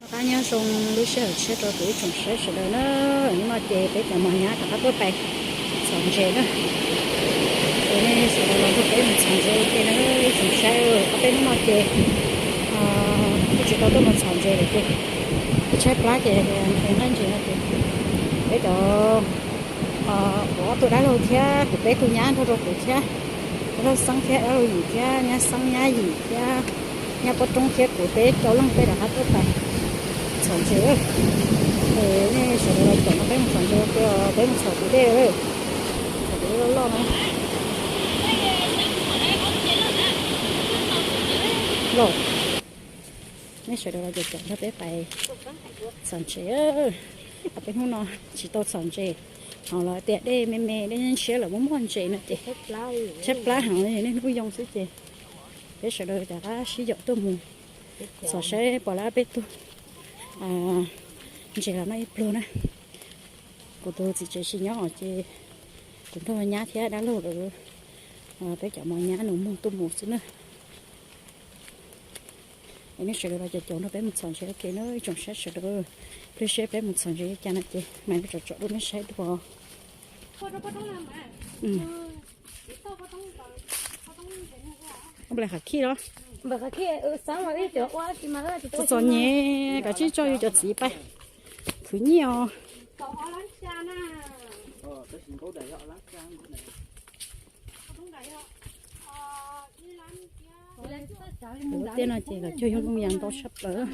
Qab nyob zoo lub sij hawm tshiab rau kuv ib tsoom saib sawv daws na. Hnub no ces peb cov mos nyab rov qab tuaj pais txhom ntses na. Ces nej sawv daws los nrog peb mus txhom ntses ua ke na ib tsoom saib. Ob peb hnub no ces kuj tsis tau tuaj mus txhom ntses lawm ces tshaib plab ces nqhis nqaij ntses no ces peb cov uas ob tug dab laug thiab kuv peb tug nyab nrog rau kuv thiab, dab laug Xeeb thiab dab laug Yim thiab nyab Xeeb nyab Yim thiab nyab Pob Roob thiab kuv peb rau leej peb rov qab tuaj pais txhom ntses. Es nej sawv daws los caum no peb mus txhom ntses ua ke os, peb mus txhom kuv dej lawm. Txhom kuv dej loj loj no. Loj. Nej sawv daws los caum caum nrog peb pais txhom ntses. Ob peb hnub no tsis tau txhom ntses, hos los tias dej me me dej ntshiab lawm muaj muaj ntses no ces tshaib plab heev li, niaj hnub yoo xwb ces peb sawv daws rov qab sib yaum tuaj mus txhom saib puas lab peb tug ntses los noj ib pluag na. Kuv tus txiv tsev tsis nyob ces kuv nrog nyab thiab dab laug lawv, peb cov mos nyab nus muag tuaj mus xwb na. Es nej sawv daws los caum caum nrog peb mus txhom ntses ua ke na ib tsoom saib sawv daws. Pliag seb peb mus txhom ntses li cas no ces mam li tsom tsom rau nej saib dua. Npam khav khij los? Txom txom nyem, kav tsij tso yus cov txiv pais khwv nyiaj os. Lub tiaj no ces lawv cog yug ntoo yas ntau tshaj plaws.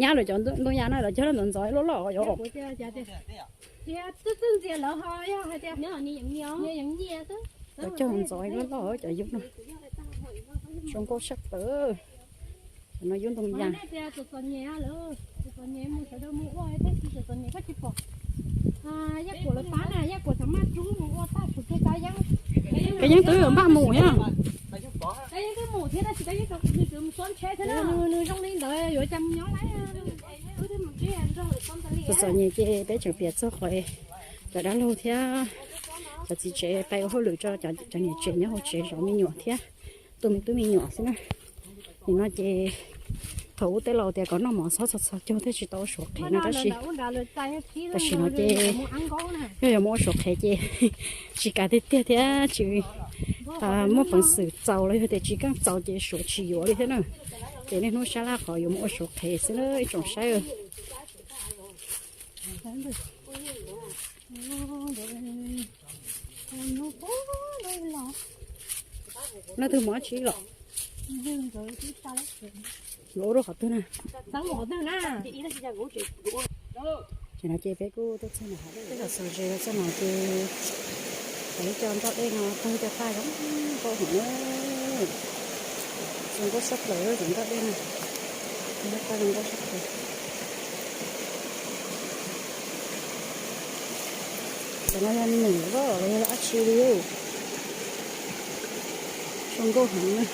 Nyab lawv cov ntoo yas no lawv cog ntxov ntxov loj loj os. Lawv cog ntxov loj loj cov yug no. Zoo nkauj tshaj plaws. Cov no yub ntoo yas. Kab yeeb twb yuav npaj mus thiab. Txom txom nyem ces peb tseem piav txog qhov cov dab laug thiab cov txiv tsev pais ua hauj lwm tso, cov niam tsev nyob hauv tsev zov me nyuam thiab tu me tub me nyuam xwb na. Nim no ces thaum ub tej laus tias kom noj mov txhob txhos txhos caug thiaj tsis tau ua suav qhev no tab sis tam sim no ces yog yuav mus ua suav qhev ces tsis kav tiag tiag thiab tsis muaj peev xwm txaus los yog tias tsis keej txaus ces suav tsis yuav li thiab na. Ces niaj hnub sab laj qhov yuav mus ua suav qhev xwb na ib tsoom saib. Leej twg mus dab tsi los? Yuav ua rau qhov twg na? Ces no ces peb kuj tuaj txog no, peb los txog ze txog no ces peb cov ntoj dej no tag cov qaj zoo nkauj heev na. Zoo nkauj tshaj plaws cov ntoj dej no, tag cov qaj zoo nkauj tshaj plaws. Cov no yog num los yog dab tsi li, zoo nkauj heev na.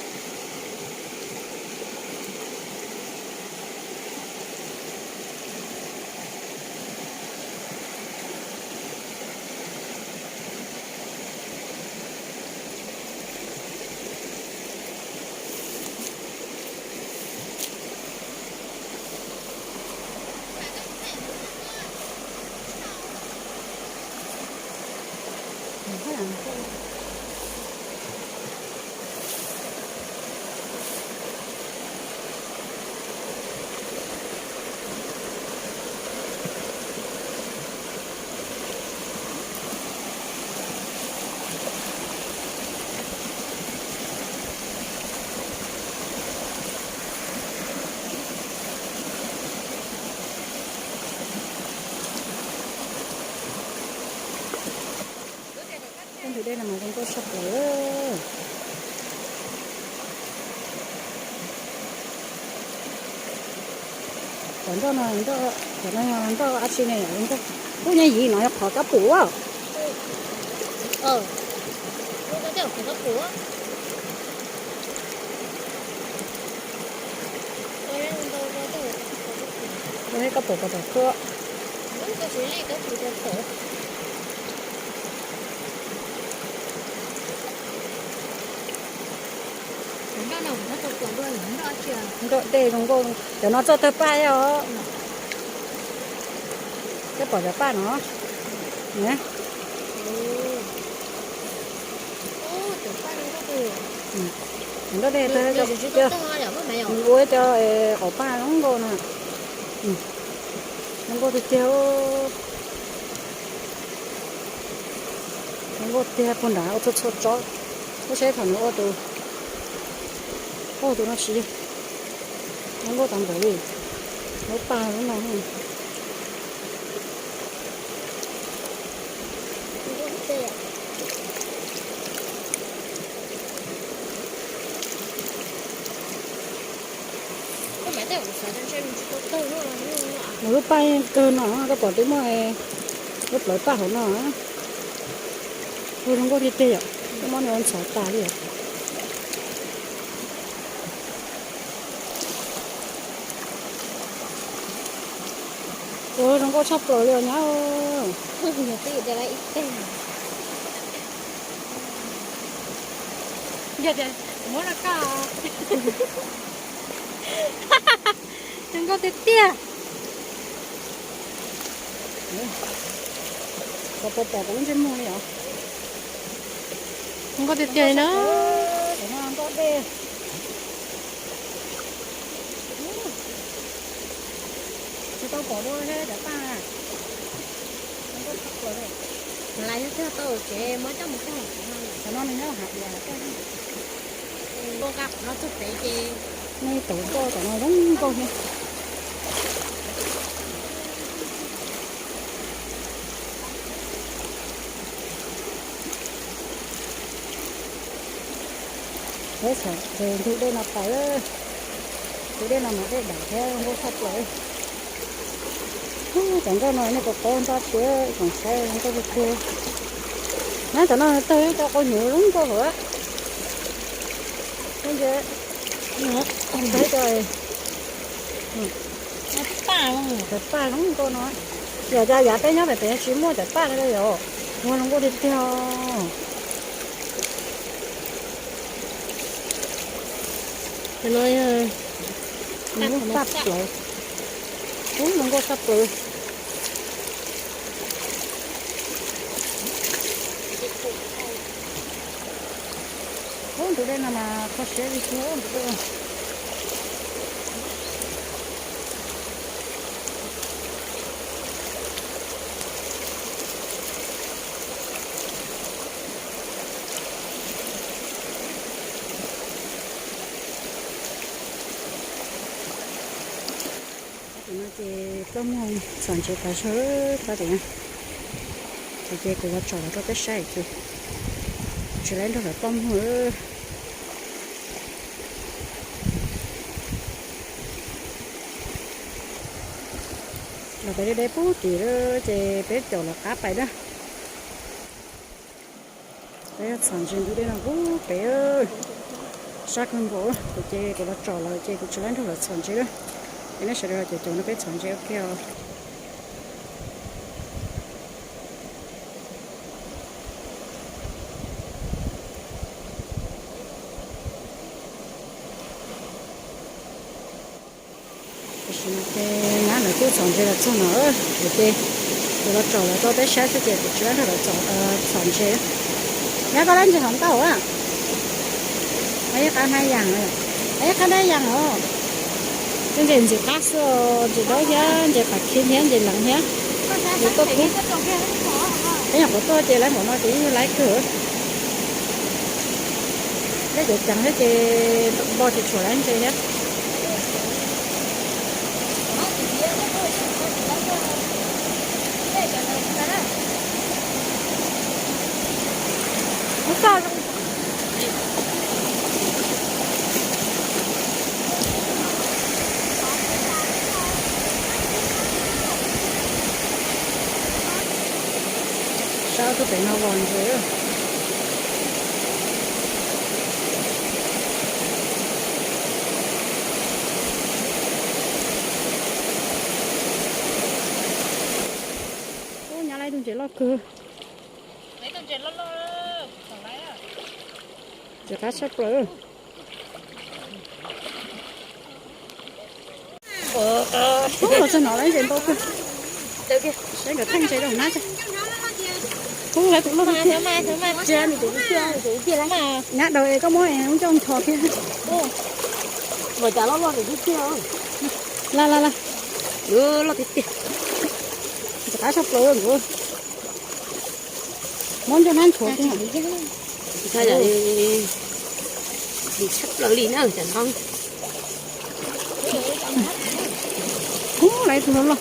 Tej ntug dej no mas zoo nkauj tshaj plaws. Cov ntoj no, cov no yog ntoj dab tsi ne? Kuj nyob yim no yog qhov kab pum a. Kab pum pov tom khuab. Ntoj dej zoo nkauj, cov no txoj tawg paj os. Pom cov paj no, nws nkauj dej, nws ua cov qaum paj zoo nkauj no, zoo nkauj tiag tiag. Zoo nkauj tiag, puag nrad ua txhua txhua tsob, ua saib thaum nws ua tus, ua tus no tsis zoo nkauj tas npaum li, lub paj lub no. Nws lub paj kawg no, koj pom twb muaj lub plawv paj hauv no. Ua zoo nkauj tiag tiag yom, twb muab nws ua ntxhov tas li os. Ua zoo nkauj tshaj plaws li os nyab. Yog tias muab rau koj, zoo nkauj tiag tiag. Koj puas pom kuv lub ntsej muag li os? Zoo nkauj tiag tiag li na. Nkauj dej. Tsis tau pom dua thiab cov paj. Lais yog tiag tau tsev muab coj mus cog. Qhov no nws nyob hauv uas coj, nqa qhov no txog pem ces nej tau coj cov no zoo nkauj thiab. Peb txhom ntug dej no pais, tus dej no mas dej dam thiab zoo nkauj tshaj plaws. Cov nkauj no nej puas paub npaj tias tsoom saib zoo nkauj tiag tiag. Nab cov no tawg cov quav hnyuv zoo nkauj hauv. Cov paj zoo nkauj no. Yog cov yav peb nyob pem pem tsis muaj cov paj li yom. Ua zoo nkauj tiag tiag. Cov no yog paj plaws. Ub, zoo nkauj tshaj plaws. Ub, tus dej no mas kho siab li tiag. Tus no ces txoj muag txhom ntses tas zog, pab tias no. Ces kuv los tsom los rau peb saib ces tsis laib nrog lawv ploj muag. Los pem deb deb pub tim lawm ces peb caum lawv qab pais na. Peb txhom ntses ntug dej no pub pem, sab kawg nkaus. Kuv ces kuv los tsom lawm ces kuv tsis laib nrog lawv txhom ntses lawm. Ces nej sawv daws caum caum no peb txhom ntses ua ke os. Tam sim no ces nyab lawv kuj txhom ntses los txog no, kuv ces kuv los tsom lawv rau peb saib xwb ces kuv tsis laib nrog lawv txhom ntses. Nyab, koj laib ntses hov ntau a? Ib qab nab yas, ib qab nab yas os. Tej ntses ntxim qab xwb, ntses daub thiab ntses pam khib thiab ntses leev thiab. Ntses tuaj kub. Peb nyuam qhuav tuaj ces laib npaum no ces yeej yog laib kawg. Laib ceev ceev thiab ces npo ces tshuav laib ntses thiab. Sab rau pem no los ntses. Ub, nyab laib tus ntses loj kawg. Ntses qab tshaj plaws. Ub, los txog no lawm ntses ntau kawg. Saib nkawd theej ntses rau hauv hnab tso. Ub, lawv tus loj tiag. Nyab daws es koj muab ncauj nchos kiag. Los cas loj loj tiag tiag. La la la. Loj tiag tiag. Ntxim qab tshaj plaws nkawd. Muab ncauj hnab nchuav kiag. Ntxim tshaj plaws li na cov no. Ub, lawv tus loj loj.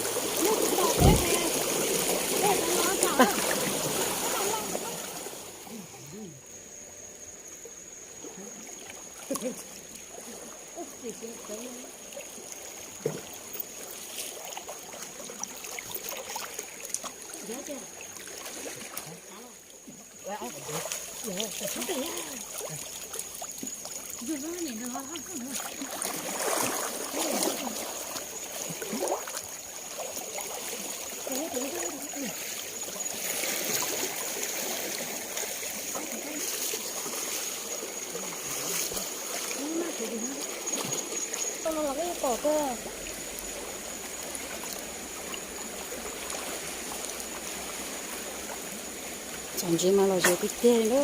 Txom ntsev mas los ze tiag tiag li na.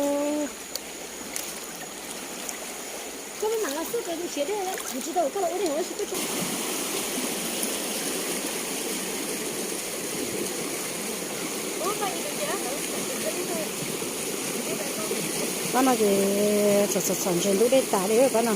Pab no ces txom txom txom ntses ntub dej tas li pab no.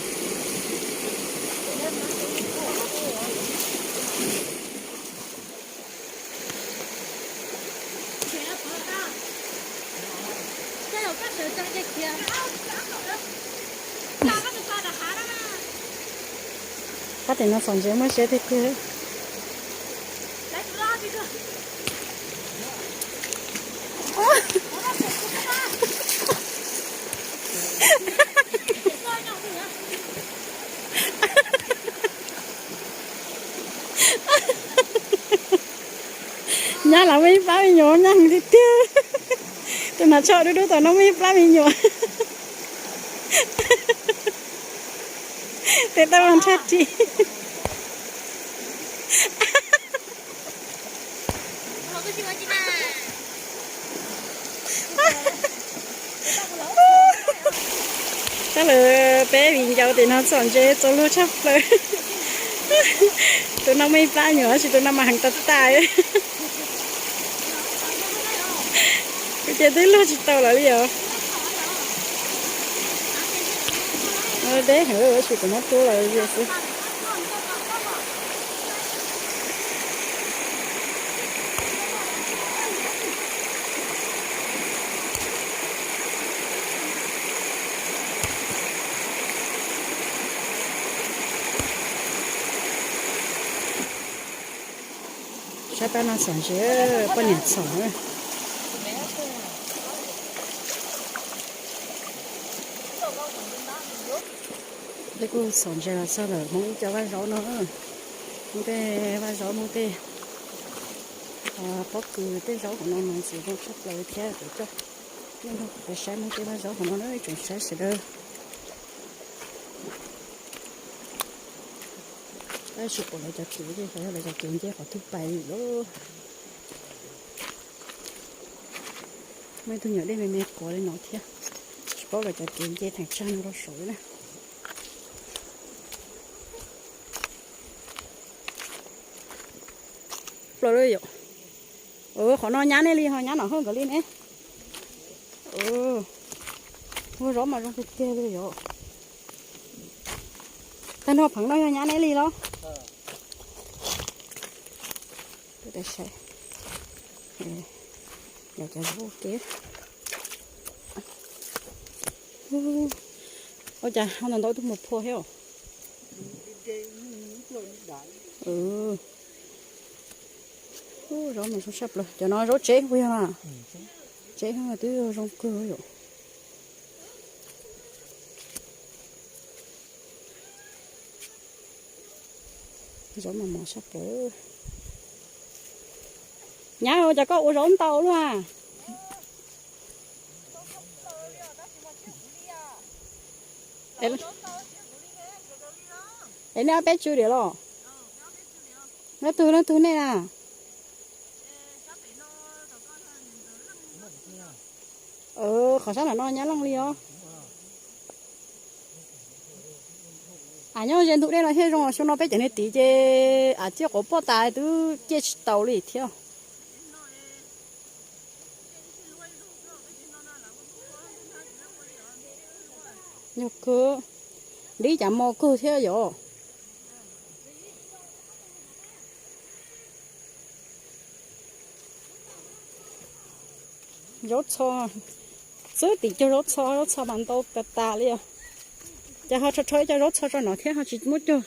Pab tim no txom ntses muaj siab tiag tiag. Nyab lawv muaj ib plab me nyuam nyab heev tiag tiag. Tus hnav tsho dub dub tom no muaj ib plab me nyuam. Tes taw mas nrhaj ris. Sab lawm peb viv ncaus tim no txom ntses txaus luag tshaj plaws. Tus no muaj ib plab me nyuam tab sis tus no mas heev tas tas. Kuv ces twb luag tsis tau lawm li os. Deb heev tab sis kuv muab rub los xwb. Sab pab no txom ntses, poj niam txom. Peb kuj txom ntses los txog lawm, Hmoob ib co vaj zaub no. Hmoob tej vaj zaub, Hmoob tej pob kws tej zaub hauv no mas ntxim zoo tshaj plaws thiab. Kuv coj nej nrog kuv pais saib Hmoob tej vaj zaub hauv no na tsoom saib sawv daws. Tab sis pom lawv cov kev ces xyov yog lawv cov kev nce qhov twg pais li lauj. Muaj ib tug nyuam dej me me kov li no thiab. Tsis paub lawv cov kev nce theem tsag no rau saud li na. Plaws li yom. Qhov no nyab nej li ho nyab Nom Hawj nkawd li ne. Ua zaub mas zoo tiag tiag li yom. Tag nrho pheev no yog nyab nej li los? Ua cas ho ntau ntau tug mus phua thiab. Zaub mas zoo tshaj plaws, cov no zaub tsev puas yog na? Tsev twb zoo kawg yom. Zaub mas mos tshaj plaws. Nyab, cas koj ua zaub ntau luaj a? Es nej ob peb tsw diam los? Leej twg leej twg nej na? Qhov sab nram no nyab leej li os. Av nyob ze ntug dej no thiaj zoo, xyoo no peb cov niag tid ces av ciaj quav poj tas twb ciaj tsis taus li thiab. Yog kawg, dib cas mos kawg thiab yom. Zaub txho, xwb tim cog zaub txho, zaub txho mas ntau tas tas li os. Ces ho rho rho ib co zaub txho tso no thiab ho tsis muab cog.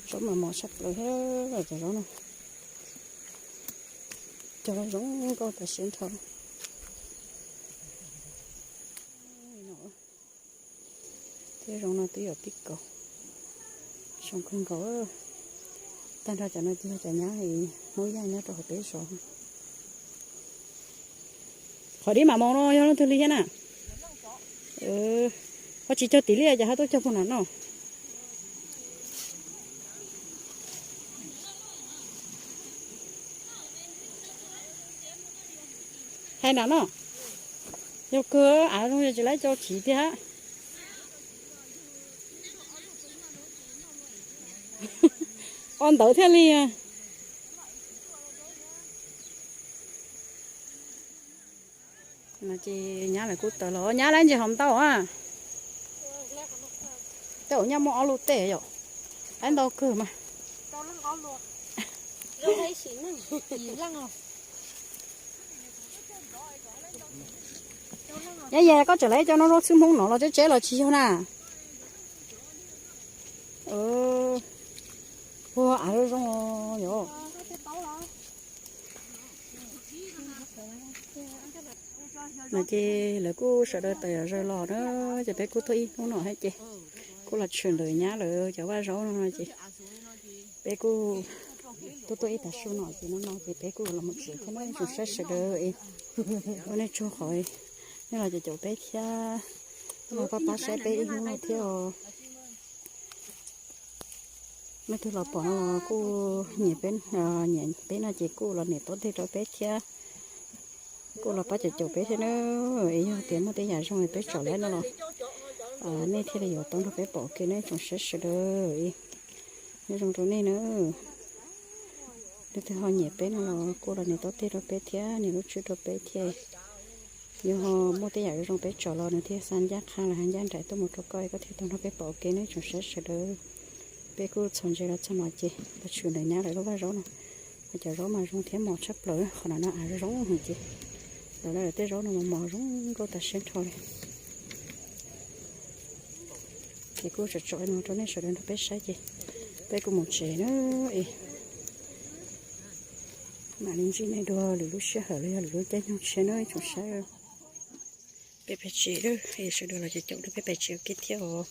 Zaub mas mos tshaj plaws thiab cov zaub no. Cog zoo nkauj tas siab nrho. Tej zaub no twb yuav pib kaus, zoo kawg nkaus. Tag nrho cov no ces yog cov nyab Hmoob Yaj nyob rau hauv peb zos. Qhov dib mam mos no yog leej twg li thiab na? Ho tsis cog tim liaj ces ho tuaj cog puag nram no. Hais nram no, yog kawg av zoo tsis laib cov chiv tiag. O ntawd thiaj li. Ces nyab lawv kuj tawm los, nyab lawv ntsis hauv ntau a. Tej zaum nyaj muaj ob lub tej yom, lawv ntau kawg mas. Nyab Yaj, koj tseem lawv cov no rau xwb, Hmoob no los tseb tseb los tsis yog na. Ua av zoo zoo yom. No ces lawv kuj sawv daws tawm yam zawg los na, ces peb kuj tuaj ib hnub no thiab ces kuj los tshwm ntawm nyab lawv cov vaj zaub no ces peb kuj tuaj tuaj ib tag su no ces no no ces peb kuj los mus tsev thiab na, tsoom saib sawv daws. Ua nej tsaug qhov nej los caum caum peb thiab, nej los pab pab saib peb ib hnub no thiab os. Leej twg los pom no los kuj nyiam peb, nyiam peb no ces kuj los nias taub teg rau peb thiab, kuj los pab caum caum peb thiab na. Es yog tias muaj tej yam zoo peb tsom lawm no los nej thiaj li yuav tau nrog peb pom ua ke na tsoom saib sawv daws. Nyob zoo rau nej na. Leej twg ho nyiam peb no los kuj los nias taub teg rau peb thiab, nias lub tswb rau peb thiab. Yog ho muaj tej yam zoo peb tsom los nws thiaj xa ncaj qha los hais ncaj nraim tuaj mus rau koj, koj thiaj tau nrog peb pom ua ke na tsoom saib sawv daws. Peb kuj txhos ntses los txog no ces los tshwm ntawm nyab lawv lub vaj zaub no. Cov zaub mas zoo thiab mos tshaj plaws, qhov no no av zoo heev ces lawv lawv tej zaub no mas mos zoo nkauj tas siab nrho li. Ces kuj tsom tsom no rau nej sawv daws nrog peb saib ces peb kuj mus tsev na. Es mam li ntsib nej dua lwm lub sij hawm los yog lwm lub caij nyoog tshiab na tsoom saib. Peb pem tsev lawm, es sawv daws los caum caum nrog peb pem tsev ua ke thiab os.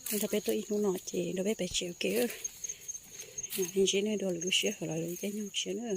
Nej nrog peb tuaj ib hnub no ces nrog peb pem tsev ua ke. Mam li ntsib nej dua lwm lub sij hawm los lwm lub caij nyoog tshiab na.